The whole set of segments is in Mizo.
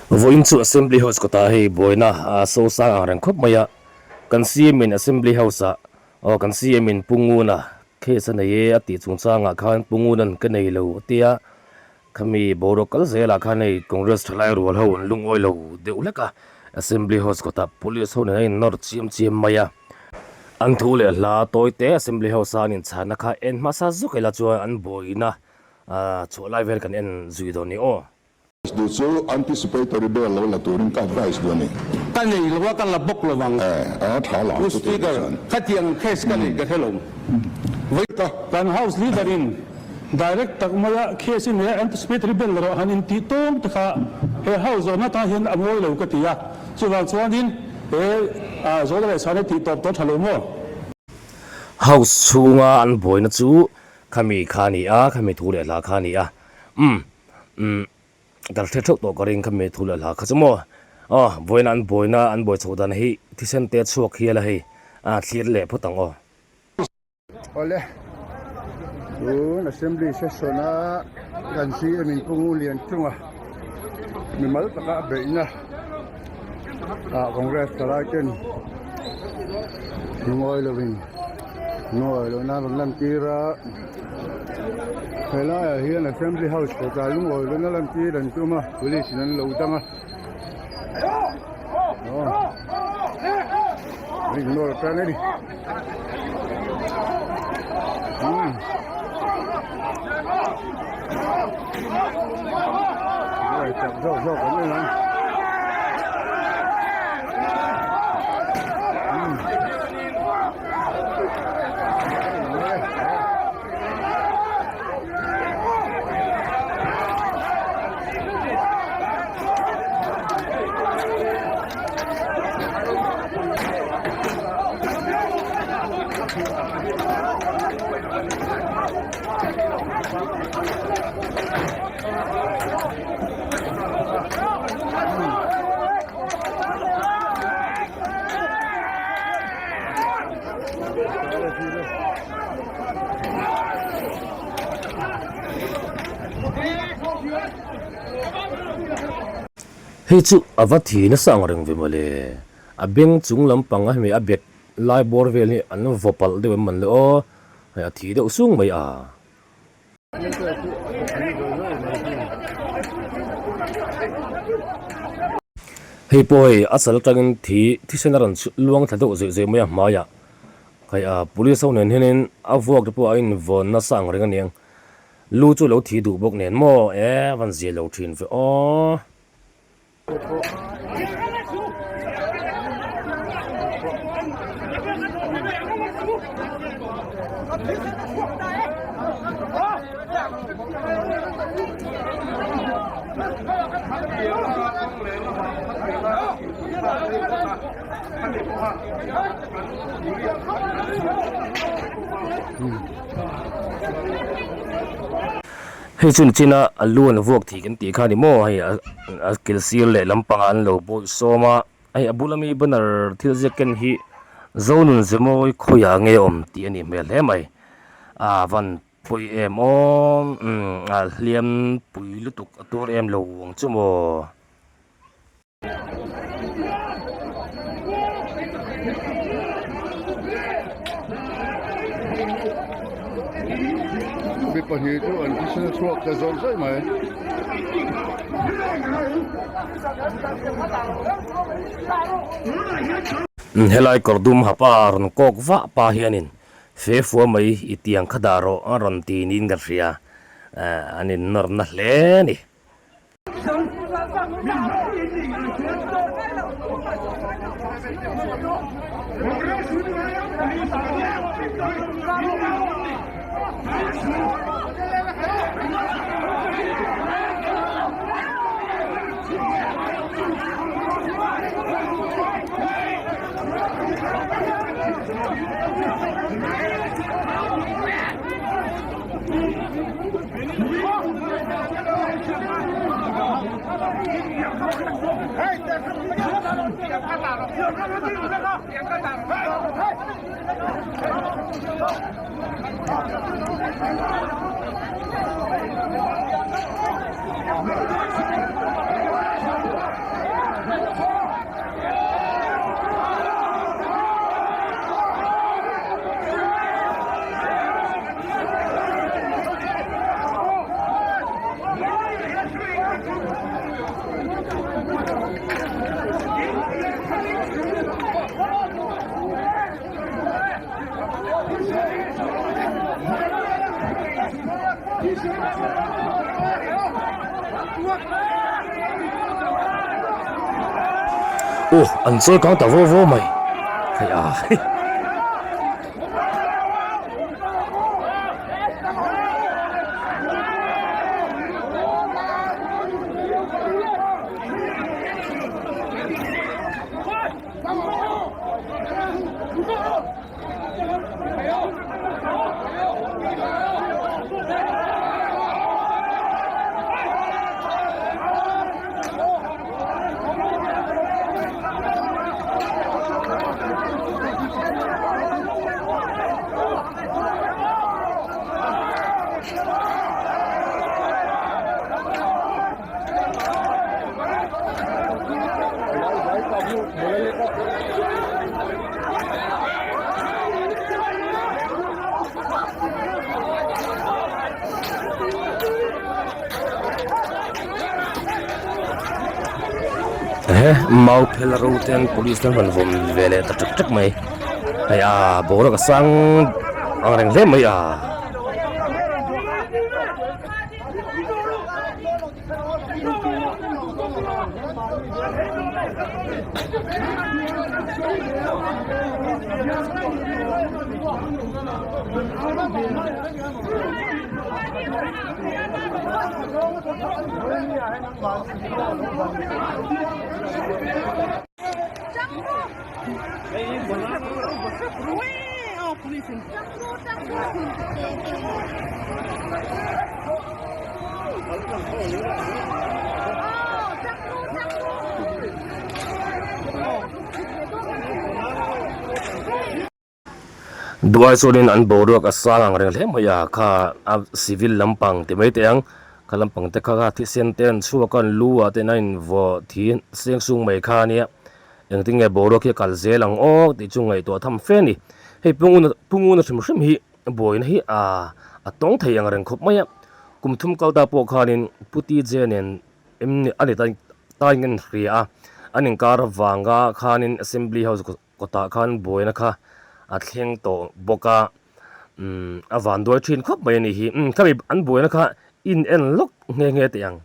Vawiin chu Assembly House kawtah hei buaina a so sang ang reng khawp mai a, kan CM in Assembly House ah aw kan CM in Pu Nguna case a nei e a tih chungchangah khan Pu Nguna'n ka nei lo a tia, khami boruak kal zelah khan hei Congress thalai rual ho an lungawi lo deuh hlek a, Assembly House kawtah Police ho nen an innawr chiam chiam mai a. An thu leh hla tawi te Assembly House a an inchhahna kha en hmasa zawk ila chuan an buaina chhuah lai vel kan en zui dawn ni aw. Duh chu anticipatory bail lo la turin ka advice duh a ni. Ka nei lo a, ka la bawk lo ang. Eh, a tha la Pu chu tih Speaker, chuan. khatiang case ka nei ka hre lo. Vawi Ka. Kan House Leader in direct tak maia case in he anticipatory bail la rawh han intih tawng te kha he House zawhna atang hian a ngawi lo ka ti a. Chuvang chuanin he zawhna leh chhana tih tawp tawh tha lo maw? House chhunga an buaina chu khami kha a ni a, khami thu leh hla kha a ni a. Umm. Umm kan hre theuh tawh ka ring kha mi thu leh hla kha chu maw aw vawiin an buaina an buai chhoh dan hi thisen te chhuak hial a hei a thlir leh phawt ang aw. Awle, tun Assembly session a kan CM in Pu Ngulian chunga mimal taka a beihna ah Congress thalai ten lungawi lovin Lungawi lohna rawn lantir a, helaiah hian Assembly House kawtah lungawi lohna lantir an tum a, Police in an lo dang a, aw an innawr tan a ni. Umm. Chak zawk zawk an en ang. Hei chu a va thi nasa ang reng ve mawle. A beng chung lampang a hemi a bek lai bawr vel hi an vaw palh deuh em man le aw. Hei a thi deuh sung mai a. Hei pawh hei a chal atangin thi thisen a rawn luang thla deuh zawih zawih mai a hmaiah hei a police ho nen hianin a vuak te pawh a invawn nasa ang reng aniang lu chu lo thi duh bawk nen maw e a van zia lo thin ve aw. Hei chu nichina a lu an vuak thih kan tih kha a ni maw hei a kil sir leh lampangah an lo bawih sawm a hei a bula mi banner thil ziak ken hi Zonun Zemawi khawiah nge awm tih a nih hmel hle mai a van pawi em aw umm a hliam pui lutuk a tur em lo ang chu maw. Mi pahnih chu an thisen a chhuak ta zawih zawih mai. Helai kawr dum ha pa rawn kawk vah pa hianin fe fua mai i tiang kha dah rawh a rawn ti niin ka hria an innawr na hle a ni. Aw an chawi kang ta vaw vaw mai hei a. Ehe mau phel ro ten police te an rawn vawm ve leh ta ṭek ṭek mai hei a boruak a sang ang reng hle mai a. Duai chuanin an boruak a sang ang reng hle mai a kha a civil lampang ti mai teh ang kha lampang te kha kha thisen te an chhuak a an lu ah te in a invaw thi seng sung mai kha ania engtin nge boruak hi a kal zel ang aw tih chu ngaihtuah tham fe a ni hei punguna punguna hrim hrim hi buaina hi aa a tawng thei ang reng khawp mai a kum thum kal ta pawh khanin Pu TJ nen em ni a ni ta tain ka inhria a an inkar avanga khanin assembly house kawtah khan buaina kha a thleng tawh bawk a umm a van duai thin khawp mai a nih hi umm khami an buaina kha in en lawk nghe nghe teh ang.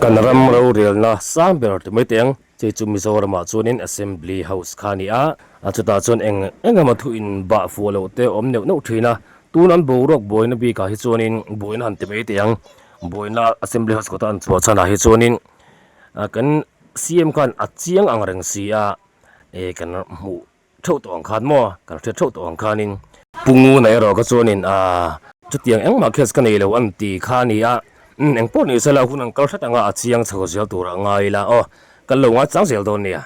Kan ram rorelna sang ber ti mai teng chei chu Mizoramah chuanin Assembly House kha a ni a, chutah chuan eng eng emaw thu in bah fuh loh te awm neuh neuh thin a, tun an boruak buaina bikah hi chuanin buaina han ti mai teh ang, buaina Assembly House kawta an chhuah chhanah hi chuanin kan CM khan a chiang ang reng si a, eh kan hmuh theuh tawh ang khan maw kan hriat theuh tawh ang khanin Pu Nguna erawh kha chuanin aaa chutiang engmah case ka nei lo an ti kha a ni a, umm engpawh ni sela hun an kal hret anga a chiang chho zel tur a ngai ila aw kan lo ngaichang zel dawn nia.